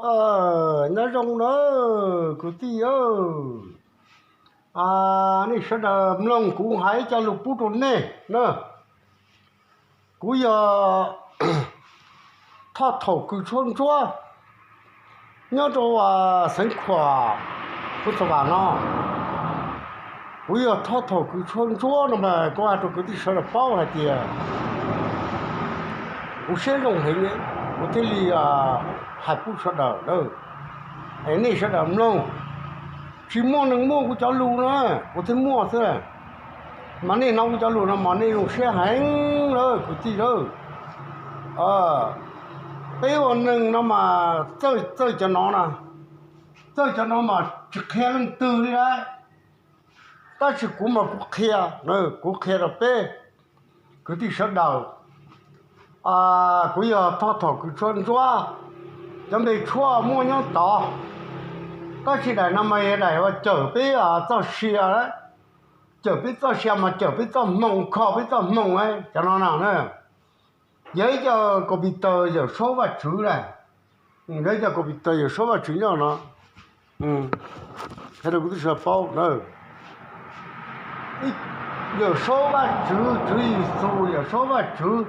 Nyob zoo na kwv tij, nej sawv daws mloog kuv hais ib co lus pub rau nej na. Kuv yog Thoj Thaum Kws Tshuaj Ntsuab nyob rau xeev Khuam, Phu Tha Vam no. Kuv yog Thoj Thaum Kws Tshuaj Ntsuab no mas kuv hais rau kwv tij sawv daws paub hais tias kuv siab zoo heev, kuv thiaj li hais pub sawv daws na. Es nej sawv daws mloog, tsis muaj neeg muaj kuv cov lus na, kuv thiaj muaj xwb. Mas nej hnov kuv cov lus no mas nej zoo siab heev lawm kwv tij lawm. Peb ua neeg no mas txawj, txawj cov no na, txawj cov no mas tsis qhia leej twg li lauj. Tab sis kuv mas kuv qhia, kuv qhia rau peb kwv tij sawv daws. Kuv yog Thoj Thaum Kws Tshuaj Ntsuab, cov npe tshuaj muaj nyob tod. Tab sis daim no mas yog daim uas cawm peb txoj sia, cawm peb txoj sia mas cawm peb txoj hmoo, kho peb txoj hmoo cov no na. Yog ib co computer Yawm Saub Vajtswv na, yog ib co computer Yawm Saub Vajtswv nyob no. Hais rau kwv tij sawv daws paub na, Yawm Saub Vajtswv, Tswv Yexus, Yawm Saub Vajtswv,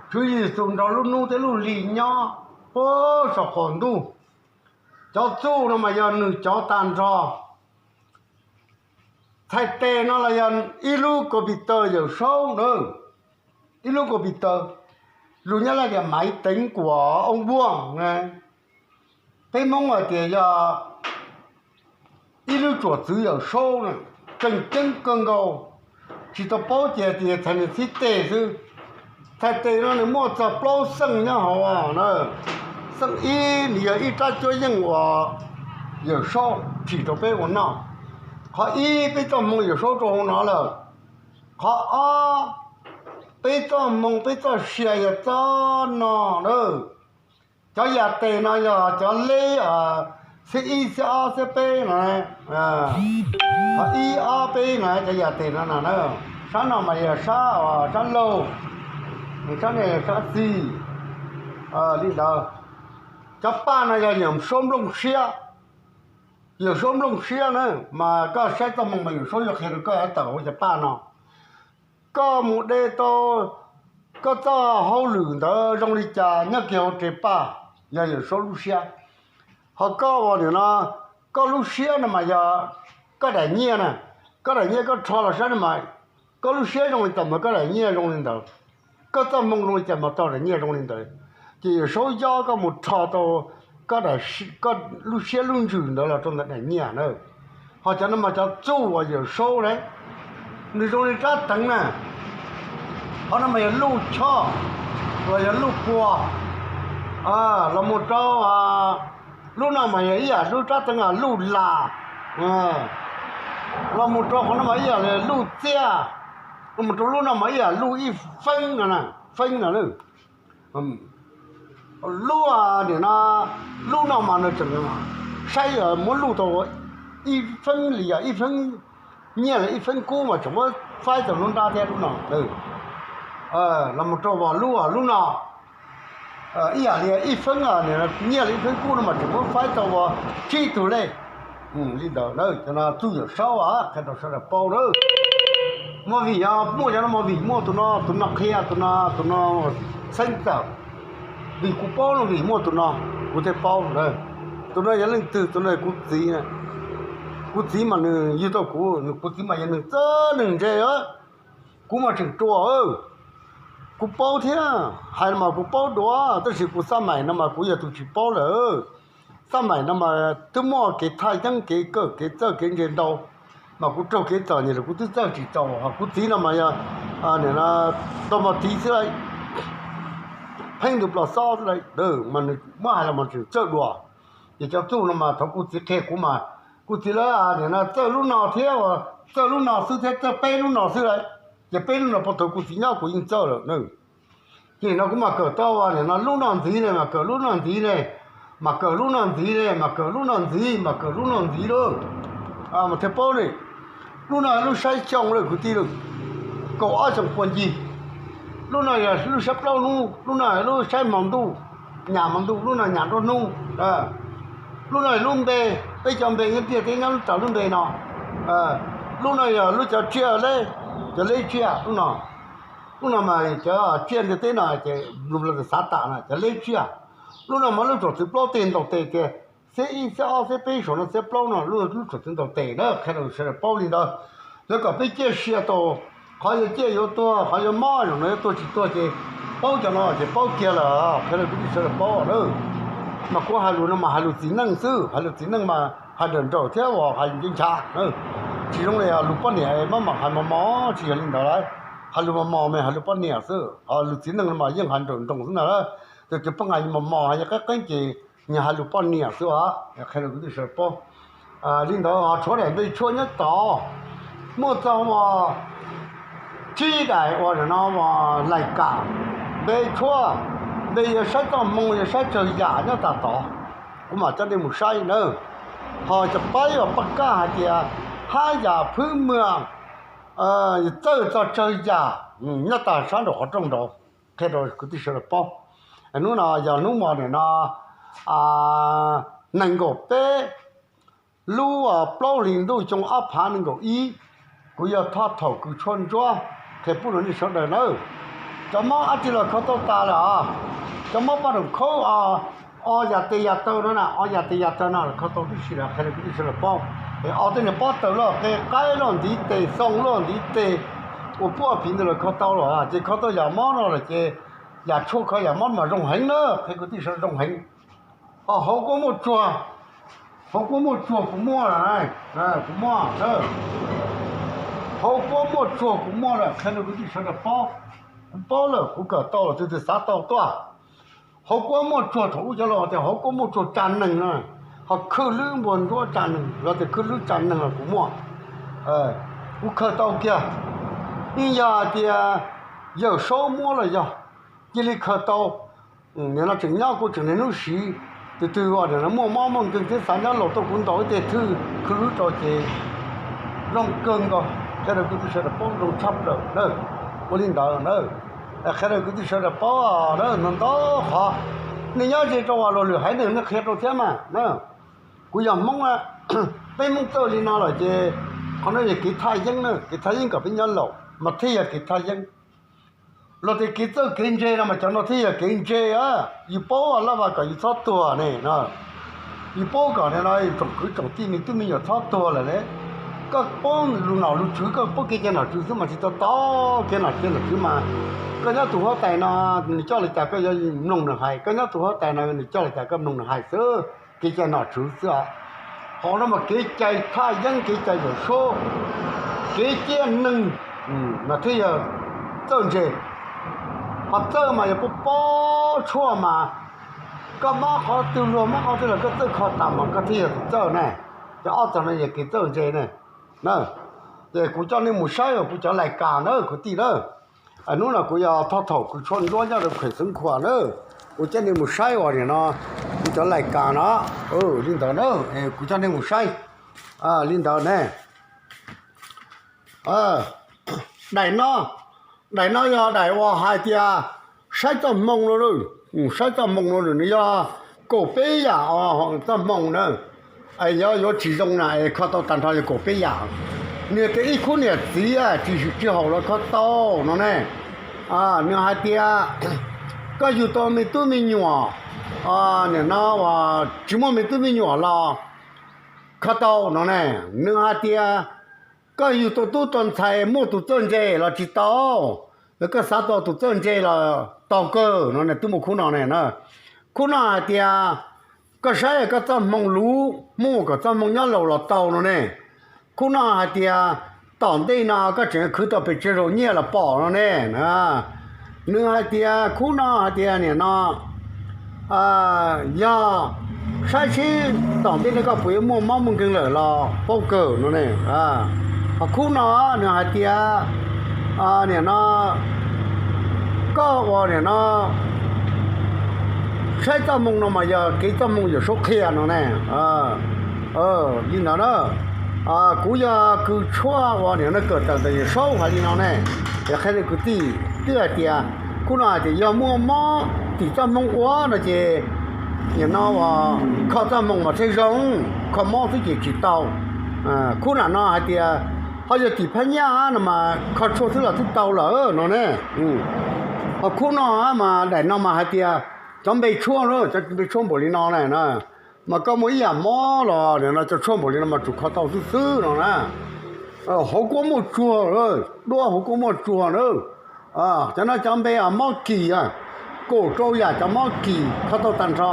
Tswv Yexus nrog lub hnub thiab lub hli nyob puag saum qaum ntuj. Cov txuj no mas yog nws cov tag nrho. Txhais tes no los yog ib lub computer Yawm Saub na, ib lub computer, lus Nyab Laj tias máy tính của ông Vuông na. Peb Hmoob hais tias yog ib lub tsuam txwv Yawm Saub na, tseem ceeb kawg nkaus. Tsis tau paub ces tias txhais niam txhib tes xwb. Txhais tes no nws muaj txog plaub xeej nyob hauv na. Xeej ib nws yog ib rab cuab yeej uas Yawm Saub tsim rau peb ua noj. Qhov ib, peb txoj hmoo Yawm Saub rau hauv no lawm. Qhov ob, peb txoj hmoo peb txoj sia yog txoj no na. Cov yam tes no yog cov leb, xiab ib, xiab ob, xiab peb na. Qhov ib, ob, peb na, cov yam tes no na. Sab no mas yog sab, sab laug, sab no yog sab xis. Li ntawd, cov paj no yog Yawm Saub nplooj siab. Yawm Saub nplooj siab na, mas koj saib txoj hmoo mas Yawm Saub yuav qhia rau koj tawm hauv cov paj no. Koj mus de tau koj txoj hauj lwm ntawd zoo li cas nyob kiag hauv tsev paj, yog Yawm Saub lub siab. Ho koj ua nim no, koj lub siab no mas yog koj daim nyiaj na, koj daim nyiaj koj rho los saib no mas koj lub siab zoo li cas mas koj daim nyiaj zoo li ntawd, koj txoj hmoo zoo li cas mas tau daim nyiaj zoo li ntawd. Ces Yawm Saub yob koj mus rho tau koj lub siab lub ntsws ntawd los rau ntawm daim nyiaj na. Ho cov no mas cov txuj uas Yawm Saub na, nws zoo li rab teev na. Qhov no mas yog luj choj, los yog luj pua, los mus rau lub no mas yog ib yam lub rab teev luj las, los mus rau qhov no mas ib yam li luj txiaj, los mus rau lub no mas ib yam luj ib feeb no, feeb no. Lub, nim no, lub no mas nws tseem saib muab luj tau ib feeb li yog ib feeb nyiaj los ib feeb kub mas tseem muab faib tau lub nrab thiab lub no. Los mus rau lub, lub no ib yam li ib feeb nyiaj los ib feeb kub no mas tseem muab faib tau ua tsib tug lej. Li ntawd na, cov no txuj Yawm Saub qhia rau sawv daws paub na. Movie, muaj cov no movie, muaj tus no, tus no qhia, tus no, tus no xeeb tawm. Vim kuv paub no vim muaj tus no, kuv thiaj paub. Tus no yog leej twg? Tus no kuv txiv. Kuv txiv mas nws yug tau kuv, kuv txiv mas yog neeg txawj neeg ntse. Kuv mas tseem ruam, kuv paub thiab, hais mas kuv paub dua, tab sis kuv xab maim no mas kuv yog tus tsis paub lawm. Xab maim no mas twb muaj kev thaj yeeb, kev kawm, kev txawj kev ntse ntau, mas kuv raug kev txom nyem los kuv twb txawj tsis tau. Ho kuv txiv no mas yog nim no tau mos tiv xwb lauj, pheej tus plos xob xwb lauj, mas nws muab hais los mas tseem txawj dua. Ces cov txuj no mas thaum kuv txiv qhia kuv mas, kuv txiv lawv nim no txawj lub no thiab, txawj lub no xwb thiab txawj peb lub no xwb lauj. Ces peb lub no puag thaum kuv txiv nyob kuv yeej txawj lawm na. Ces no kuv mam kawm tau nim no lub no ntxiv ne, mam kawm lub no ntxiv ne, mam kawm lub no ntxiv ne, mam kawm lub no ntxiv, mam kawm lub no ntxiv lauj, mas thiaj paub ne. Lub no lub saib xyoo lawm kwv tij lawm, kaum ob xyoos pua ncig. Lub no yog lub saib plaub hnub, lub no lub saib hmo ntuj, nyam hmo ntuj, lub no nyam nruab hnub. Lub no lub npe, peb cov npe nyob ntiaj teb nyob lub raws lub npe no. Lub no yog lub cov tsiaj leb, cov leb tsiaj lub no. Lub no mas cov tsiaj ntiaj teb no ces lus Nplog tias xav tam no cov leb tsiaj. Lub no mas lub tsom txwv plaub teg ntaus tes tias xiab ib xiab ob xiab peb saum no xiab plaub no lub tsom txwv ntaus tes na, qhia rau sawv daws paub li ntawd. Lawv kom peb ciaj sia tau qhov yuav ciaj yuav tuag, qhov yuav mob zaum no yuav tuag tsis tuag ces paub cov no ces paub kiag lawm, qhia rau kwv tij sawv daws paub na. Mas kuv hais lus no mas hais lus txiv neej xwb, hais lus txiv neej mas hais nrawm nraum thiab uas hais nce ncha, tsis zoo li lus poj niam mas mam hais mos mos, tsis yog li ntawd lauj. Hais lus mos mos mas hais lus poj niam xwb, ho lus txiv neej no mas yeej hais nrawm nroos xwb ntag. Tus twg poj niam mos mos hais qeeb qeeb ces nyias hais lus poj niam xwb os, qhia rau kwv tij sawv daws paub. Li ntawd ho tshuav daim npe tshuaj nyob tod, muaj txog uas tsib daim uas no uas lais kam, npe tshuaj, npe yog saib txoj hmoo yog saib tsawg yam nyob tas tod. Kuv mam coj nej mus saib na. Ho cov paib uas paj kaj hais tias hab yam phwb mwam, txawj txog tsawg yam nyob tas sab nraum qhov rooj nraud, qhia rau kwv tij sawv daws paub. Hnub no yog hnub mos nim no nees nkaum peb lub plaub hlis ntuj xyoo ob phav nees nkaum ib, kuv yog thoj thaum kws tshuaj ntsuab qhia pub rau nej sawv daws nawb. Cov mob dab tsi los kho tau tas lawm os. Cov mob paj room khaub, o yam tes yam taw no na, o yam tes yam taw no los kho tau tib si lawm, qhia rau kwv tij sawv daws paub. Es o tej niag pob tawm loj qe qaib loj ntiv tes, xoo loj ntiv tes, ua pub ua piv ntawd los kho tau lawm, ces kho tau yam mob no lawm ces yam tshuaj kho yam mob mas zoo heev na, qhia kwv tij sawv daws zoo heev. Ho hauv kuab muaj tsuag, hauv kuab muaj tsuag kuv muaj, kuv muaj, hauv kuab muaj tsuag kuv muaj lawm, qhia rau kwv tij sawv daws paub. Kuv paub lawm, kuv kawm tau lawm, tus twg xav tau tuaj. Hauv kuab muaj tsuag, thaum ub cov laus tias hauv kuab muaj tsuag tsa neeg no, ho khwj lwb npua ntsuab tsa neeg los tias khwj lwb tsa neeg los kuv muaj. Kuv khaws tau kiag, yeej yog hais tias Yawm Saub muab los yog, cia li khaws tau. Nim no tseem nyob kuv tseem niaj hnub siv, tus twg uas muaj mob muaj nkeeg thiab xav nyob laus tuaj kuv ntaus ib teg thwj khwj lwb rau ces zoo kawg nkaus, qhia rau kwv tij sawv daws paub zoo tshaj plaws na. Ua li ntawd na, qhia rau kwv tij sawv daws paub na, ntau ntau qhov nej nyob ze rau uas luag lwm haiv neeg nej qhia rau thiab mas na. Kuv yog Hmoob, peb Hmoob txawj li no lawm ces qhov no yog kev thaj yeeb na, kev thaj yeeb kom peb nyob laus mas thiaj yog kev thaj yeeb. Luag tias kev txawj kev ntse no mas cov no thiaj yog kev ntse. Yus paub laj vas kom yus txhob tuag ne, yus paub kom nim no yus tsoom kwv tsoom tij me tub me nyuam txhob tuag lawm ne. Koj paub lus nom lus tswv, koj paub kev cai nom tswv xwb mas tsis tau tau kev nom cai nom tswv mas. Koj nyob tus huab tais no nws coj li cas koj yuav mloog nws hais, koj nyob tus huab tais no nws coj li cas koj mloog nws hais xwb. Kev cai nom tswv xwb os. Qhov no mas kev cai thaj yeeb, kev cai Yawm Saub, kev ciaj neeg mas thiaj yog txawj ntse. Qhov txawj mas yog puab paub tshuaj mas koj mob qhov twg luag mob qhov twg los koj txawj kho tas mas koj thiaj yog tus txawj ne. Ces ob txog no yog kev txawj ntse ne. Ces kuv coj nej mus saib uas kuv cov lais kas na kwv tij na. Hnub no kuv yog thoj thaum kws tshuaj ntsuab nyob rau Khuem Xeev Khuam na. Kuv coj nej mus saib uas nim no kuv cov lais kas no. Li ntawd na, kuv coj nej mus saib li ntawd ne. Daim no, daim no yog daim uas hais tias saib txoj hmoo no, saib txoj hmoo no nws yog kaum peb yam txoj hmoo na. Es yog yuav tsis zoo na es kho tau tag nrho yog kaum peb yam. Nws tias ib khub niam txiv tsis swm tsis haum los kho tau no ne. Nws hais tias koj yug tau me tub me nyuam, nim no tsis muaj me tub me nyuam los kho tau no ne. Nws hais tias koj yug tau tub tau ntxhais muaj tus txawj ntse los tsis tau, koj xav tau tus txawj ntse los tau kawg no ne. Twb muaj khub no ne. Khub no hais tias koj saib koj txoj hmoo luv, muaj kom txoj hmoo nyob laus los tau no ne. Khub no hais tias tom ntej no koj tseem khwv tau pes tsawg zaus nyiaj los pom no ne. Nws hais tias khub no hais tias nim no yog saib seb tom ntej no koj puas yuav muaj mob muaj nkeeg lawm los paub kawg no ne. Ho khub no nws hais tias nim no koj uas nim no saib txoj hmoo no mas yog kev txoj hmoo Yawm Saub qhia no ne. Li ntawd na, kuv yog kws tshuaj uas nim no kawm tawm ntawm Yawm Saub hais li no ne. Es qhia rau kwv tij twb hais tias khub no hais tias yog muaj mob tim txoj hmoo ua no ces Nim no uas kho txoj hmoo mas thiaj zoo, kho mob xwb ces tsis tau. Khub nram no hais tias ho yog tim phab nyaj no mas kho tshuaj xwb los twb tau lawm no ne. Ho khub no mas daim no mas hais tias cov npe tshuaj, cov npe tshuaj npaum li no na, mas koj muaj ib yam mob los nim no cov tshuaj npaum li no mas tsum kho tau xwb xwb no na. Hauv kuab muaj tsuag, duab hauv kuab muaj tsuag na. Cov no cov npe mob kis, kaum rau yam cov mob kis kho tau tag nrho,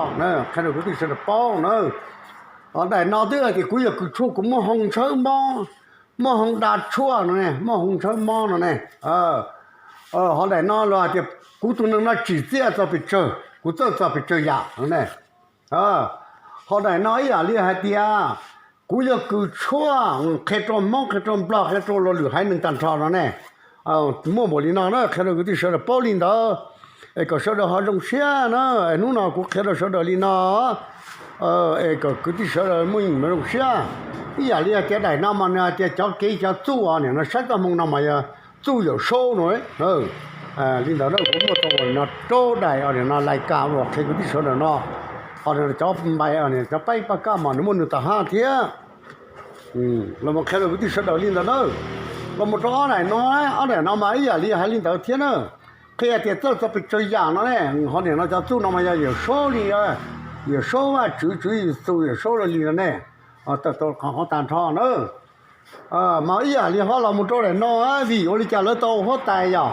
qhia rau kwv tij sawv daws paub na. Daim no twb hais tias kuv yog kws tshuaj kuv muaj hoo ntshawb mob, muaj hoo da tshuaj no ne, muaj hoo ntshawb mob no ne. Ho daim no los hais tias kuv tus neeg no tsim txiaj txog pes tsawg, kuv txawj txog pes tsawg yam no ne. Ho daim no ib yam li hais tias kuv yog kws tshuaj, qhia rau Hmoob, qhia rau Nplog, qhia rau lo lwm haiv neeg tag nrho no ne. Muaj npaum li no na, qhia rau kwv tij sawv daws paub li ntawd, es kom sawv daws ho zoo siab na. Hnub no kuv qhia rau sawv daws li no, es kom kwv tij sawv daws muaj zoo siab. Ib yam li hais tias daim no mas nws hais tias cov kev cov txuj os, nim no saib txoj hmoo no mas yog txuj Yawm Saub no. Li ntawd na, kuv muaj tau no rau daim os, nim no lais kas uas qhia kwv tij sawv daws no, ho cov npai, cov paib paj kaj mas nws muaj nws tom hab thiab. Los mus qhia rau kwv tij sawv daws li ntawd na. Los mus rau ob daim no, ob daim no mas ib yam li hais li ntawd thiab na. Qhia tias txawj txog pes tsawg yam no ne. Ho nim no cov txuj no mas yog Yawm Saub li, Yawm Saub Vajtswv, Tswv Yexus, Yawm Saub li no ne. Tawm tau qhov tag nrho na. Mas ib yam li ho los mus rau daim no, vim ua li cas lawv tau ua huab tais yom,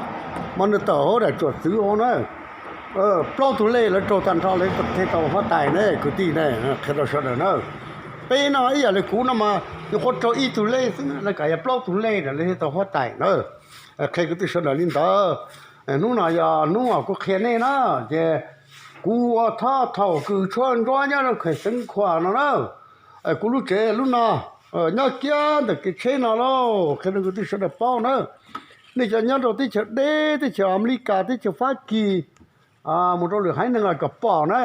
mas nws tawm hauv daim tsuam txwv hauv na. Plaub tug lej lawv raug tag nrho lawv thiaj tau ua huab tais ne kwv tij ne, qhia rau sawv daws na. Peb no ib yam li kuv no mas nyuam qhuav raug ib tug lej xwb, lawv kam yog plaub tug lej lawv thiaj tau huab tais na. Qhia kwv tij sawv daws li ntawd. Hnub no yog hnub uas kuv qhia nej na, ces kuv ua thab thaum kws tshuaj ntsuab nyob rau khaem Xeev Khuam no na. Kuv lub tsev lub no nyob kiag ntawm kev tsheb no lauj, qhia rau kwv tij sawv daws paub na. Nej cov nyob rau teb chaws deb, teb chaws Amelikas, teb chaws Fab Kis, mus rau lwm haiv neeg los kom pom na,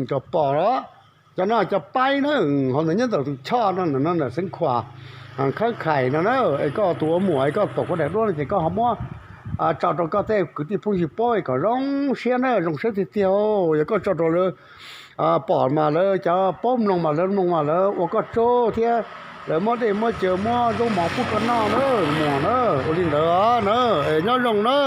kom pom os. Cov no cov paib na, ho ntawd nyob ntawm tus choj no, ntawm Xeev Khuam, khawb khais no na. Es koj tus ua muam es koj pom kuv daim duab no ces koj ho muab tso rau koj tej kwv tij phooj ywg paub kom zoo siab na, zoo siab tiag tiag. Yog koj tso rau lawv pom mas lawv cov paub mloog mas lawv mloog mas lawv ua koj tsaug thiab, lawv muab dej muab cawv muab zaub mov pub koj noj na, muam na. Ua li ntawd na, es nyob zoo na.